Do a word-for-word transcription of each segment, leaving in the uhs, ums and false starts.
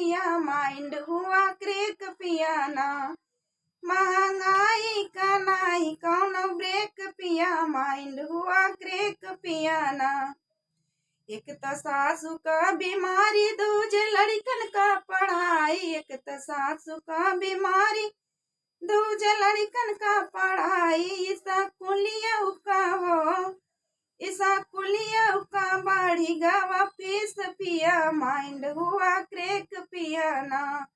पिया, माइंड हुआ क्रैक पिया ना। महंगाई का नाही कौनो ब्रेक पिया, माइंड हुआ क्रैक पिया ना। एक त सासू का बीमारी, दूजे लड़िकन का पढ़ाई। एक त सासू का बीमारी, दूजे लड़िकन का पढ़ाई। इसा कुलिया का हो, इसा कुलिया का बढ़ी गवा फीस पिया, माइंड हुआ क्रैक पिया ना।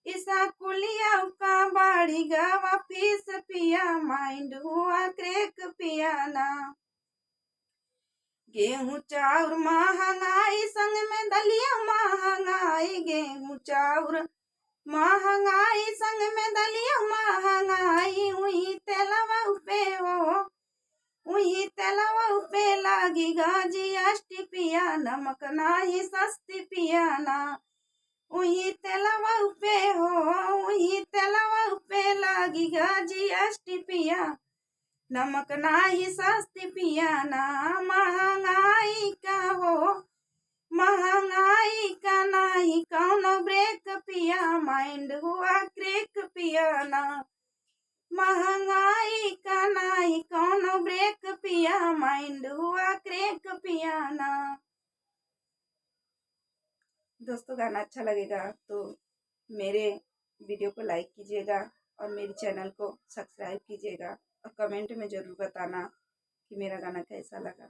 इसा कुलिया का बढ़ी गवा फीस पिया, माइंड हुआ क्रैक पिया ना। गेहूं चाउर महंगाई, संग में दलिया महंगाई। गेहूं चाउर महंगाई, संग में दलिया महंगाई। उही तेलवा पे हो, उही तेलवा पे लागी गा जीएसटी पिया, नमक नाही सस्ती पिया ना। उही तेलवा पे हो, उही तेलवा पे लागी गा जीएसटी पिया, नमक नाही सस्ती पिया ना। महंगाई का हो, महंगाई का नाही कौनो ब्रेक पिया, माइंड हुआ क्रैक पिया ना। महंगाई का नाही कौनो ब्रेक पिया, माइंड हुआ क्रैक पिया ना। दोस्तों, गाना अच्छा लगेगा तो मेरे वीडियो को लाइक कीजिएगा और मेरे चैनल को सब्सक्राइब कीजिएगा और कमेंट में ज़रूर बताना कि मेरा गाना कैसा लगा।